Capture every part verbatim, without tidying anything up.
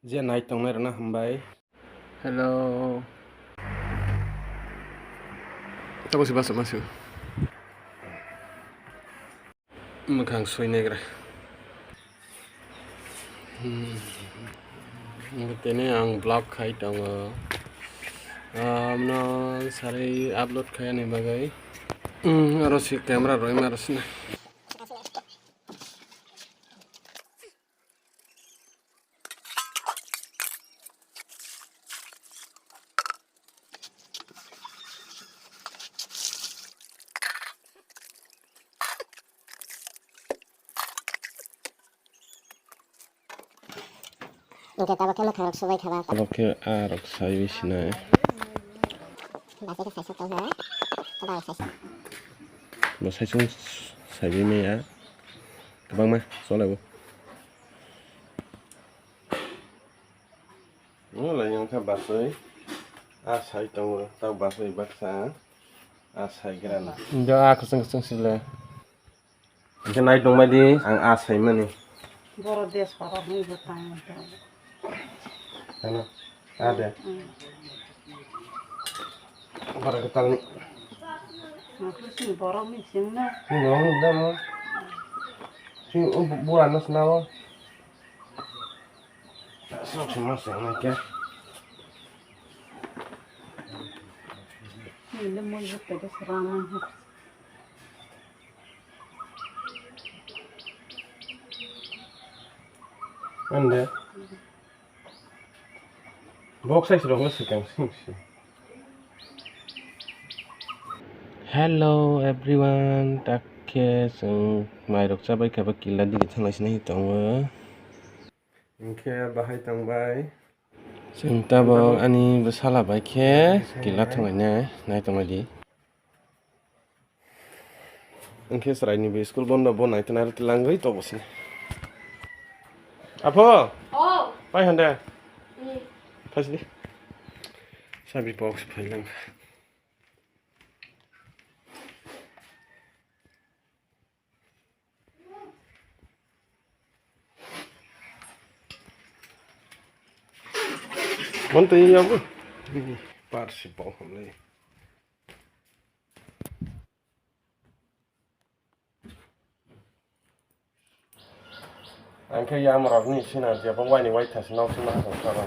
Je nai tongnai rwna hambai. Hello. Tabo se basa masuk. Mwkhang sui negra. Hmm. Tini ang vlog khai tongo. Amno sari upload khai ani bagwi. Hmm, aro si camera roi ma aro sina. Hingke tabok khe mwkhang rok subai kha ba. Tabok khe a rok saiwi sinai. Bo saisung saiwi maya. Kwbangma chole bo. Wngkha basui. A sai tongo, tabok basui baksa. A sai grana. Indo a kwchwng kwchwng sile. Hingke nai tongbai di, ang a saimani. Boro desh horo hwnwi bo tang. Ano, a de. Mm. Bara kwtalni. Borok ni sing na. Sing no, sing no. Sing, o bu-, bura no sna o. Sok sima sing na kya. Ni le mo jok pe de sra na. Ande. Box size rok no swkang sing sing. Hello everyone, tak khe chwng mai rok chabai khe bo killa dige thanglai sinai tongo. Hingkhe bahai tongbai. Chwng tabok ani bwsala bai khe killa thanglainai, nai tonglaidi. Hingkhe chwraini bo school bondo, bo naitonai rw langwi tobosini. Apho! Oh! Pai hande? Ni. Phaisidi. Sabi box phailang. Mon twi yabu. Par si bong hamle. Ang khe yam rok ni sina je bo wai ni wai thasi nok sima ko ka ba.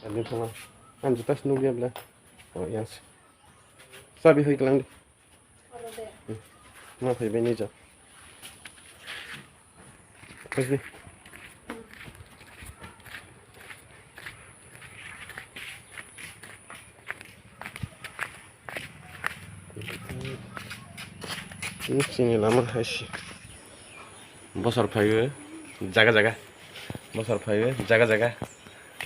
Ani thuma. Ang juta si nuk ya bla. Oh, yes. Sabi hoi klang di. Ma phai bai ni ja. Kasi. Chini lama hai si. Bosor phaiwi jaga jaga. Bosor phaiwi jaga jaga.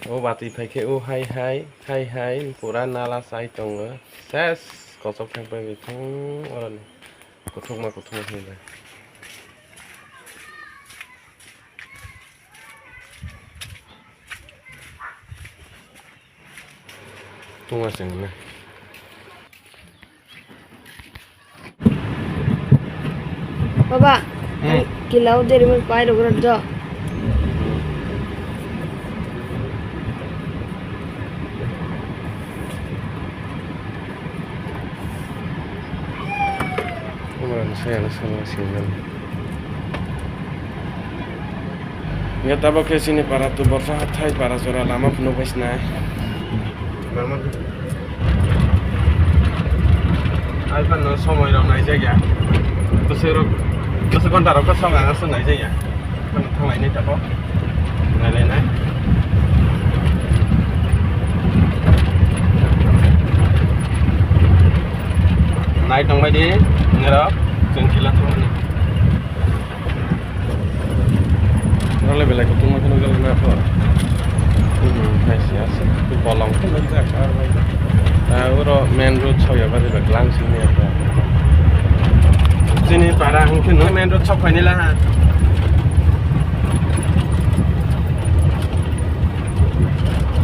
O batwi phaikhe o hai hai, hai hai, pura nala chai tongo. Ses kochok thang pai thung oroni. Kothokma kothokma khe bai. Tunga sengna. Baba, hmm. Kilau deri mil pai rok rok jo. Umrang saya na sama singgal. Hingke tabok khe chini para tu borsa hathai para jora lama phunuk bai sinai. Ai phano somoi rok naijak ya. Bwswk rok, bwswk ghonta rok khe somoi rok naijak ya. Phano thanglainai tabok. Nailainai. Nai tongbai di, norok chwng kila thangmani. Role belai kutung ma kheno gelo na pho. Hmm, hai si ase. Tu bolong kheno jak ar bai. Ta uro main road soya bari ba glang sini apa. Chini para hingke no main road sok phaini la ha.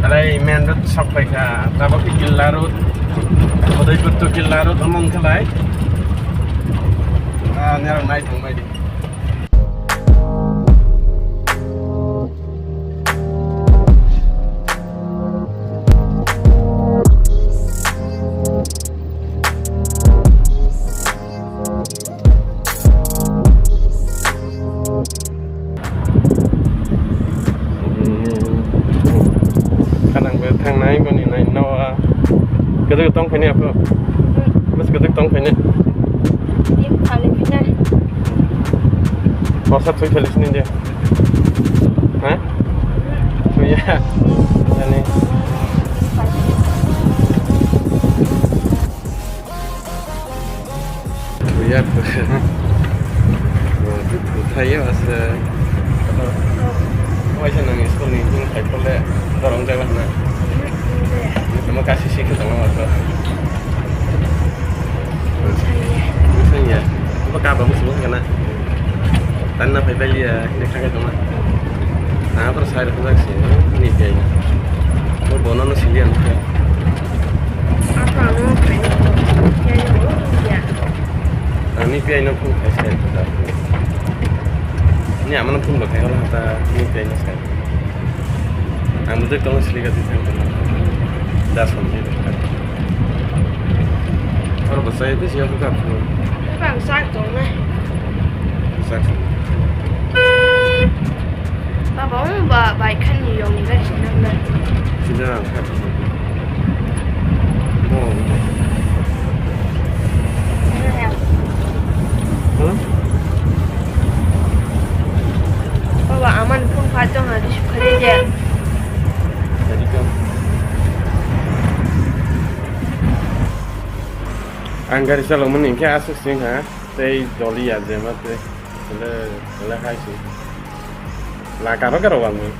Alai main road sok phai kha. Tabok killa road. Udaipur to killa road among khalai. Ah, nerang nai thang bai di. Kwdwk tong khaini aphuru. Bwswk kwdwk tong khaini. Dim phali phina. Borsa thwi phali sini de. Ha? Thwiya. Ani. Thwiya. Thwiya asa. Waisa nang school ni hwn khai phole dorong jagla hana. Tamo kasi sikhe tongma wato. Saya. Apa kabar musuh kana? Tanna phai phai ya, ini kagak cuma. Nah, terus saya datang sih, ini dia. Mau bono no silian. Apa mau kayak ya? Ani pi aino phone khai sai ta. Ni amano phone bo khai hota ni pi aino sai. Ang bujui tong sili ga di thang. Da som di. Oro bo sai di sia ka phone. Bang sak tong na. Sak. Baba, um, ba, bai khan ni yong ni gari sinang na. Sinang, kha. Oh. Huh? Baba, aman phone pha tong ha, di sukha de. Tadi kan. Ang gari chalok mani khe aswk sing ha, tei doli ya jema tei. Ele, ele hai si. La karo karo wang ni.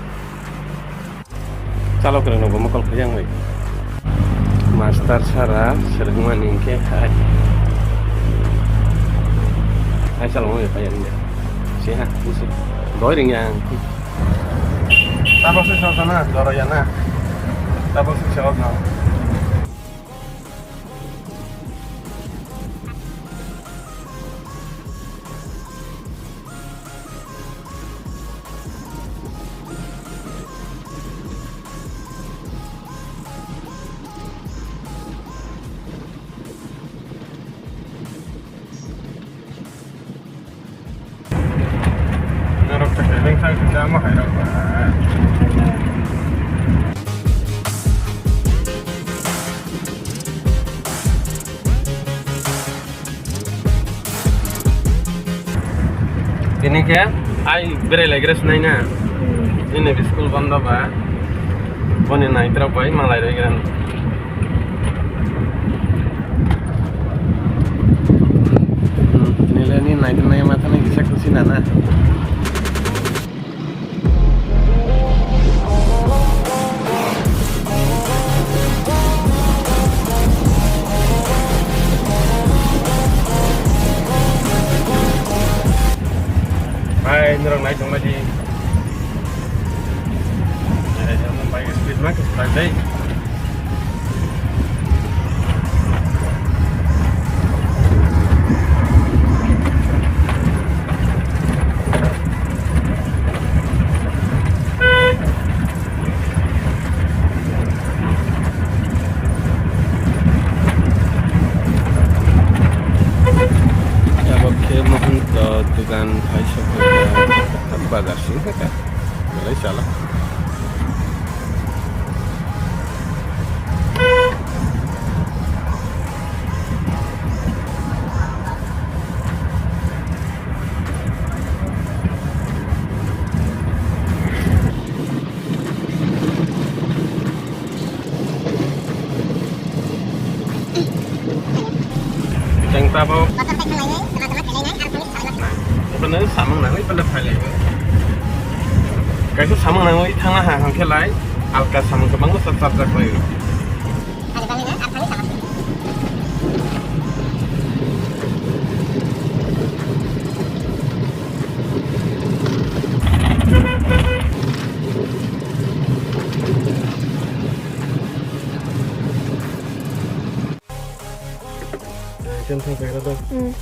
Chalo karo no bomo kol khayang bai. Master sara sergma ni ke hai. Hai chalo mo pa yang. Si ha, si. Doi ring yang. Tabo si sa na, doro ya na. Tabo si sa na. Norok ta seleng sang sisa ma hai rok ba. Tini khe ai berai lai gra sinai na. Ini school bondo ba. Boni nai tra bai malai roi gra. Hmm, nile ni nai twnai ma thani kisa khusi nana. Hai, norok nai tongma di. Eh, bike speed ma khe slide dai. Abo khe Mohanta dugan hai sok bazar sing khe ta. Belai chala. Teng tabok. Iphano samung nangwi iphano phailaiwi. Kaisa samung nangwi thangna ha hwnkhe lai alka samung kwbangma chapjak lai. Chwng thang pagra dong. Hmm.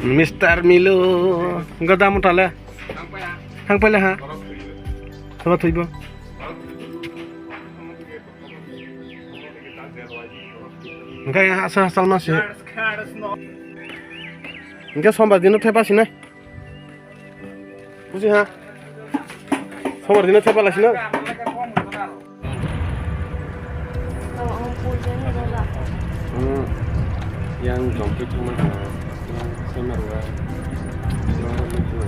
Mister Milu, gada mota le. Thang paila ha. Soba thuibo. Hingke asa salma se. Hingke sombar dino thepa sinai. Buji ha. Sombar dino thepa lasina. Hmm. Yang jompi thangma ha. Yang semaruwa. Yang semaruwa.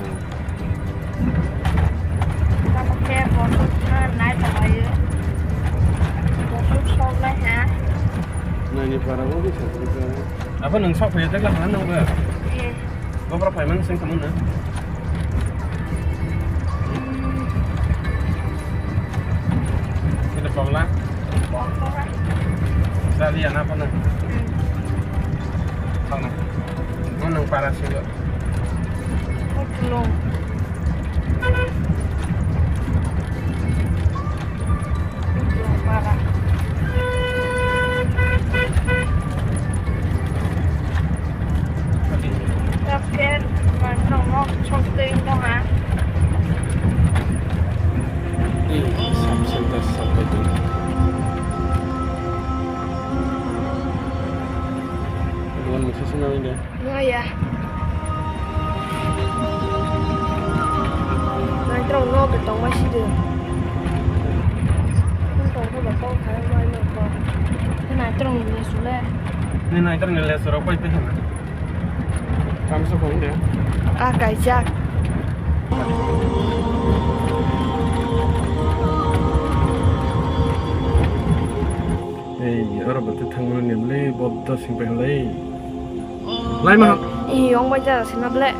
Tamo khe bosuk thangnai tonglaio. Bosuk soklai ha. Naini para bo khe sokri ka. Abo nwng sok phaiya, dekla khala nwng bo. Ye. Bo boro phaimani seng khamung na. Kini pogla. Pogla. Jali ana pona. Hmm. Pogla. Mo nwng para silo. Mo tulung. Sub center sub. Bukan musuh sih namanya. Naya. Naitrong no betong ma sidi. Naitrong no betong khai ma no ko. Naitrong ni sule. Ni naitrong ni le sura koi pe hena. Kam so kong de. Ah, kaijak. Ei, oro bwtwi thangmani nimli boddo singpai halai. Laima. Ei, ong bai jara sina ble.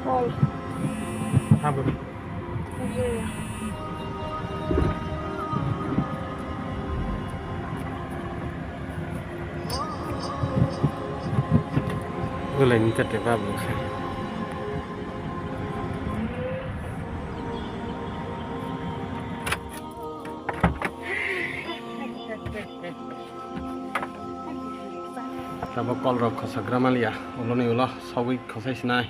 Paul. Habur. Gulai ni kate babu se. Tabok kol rok khosa gram alia, ulo ni ulo sogwi khosai sinai.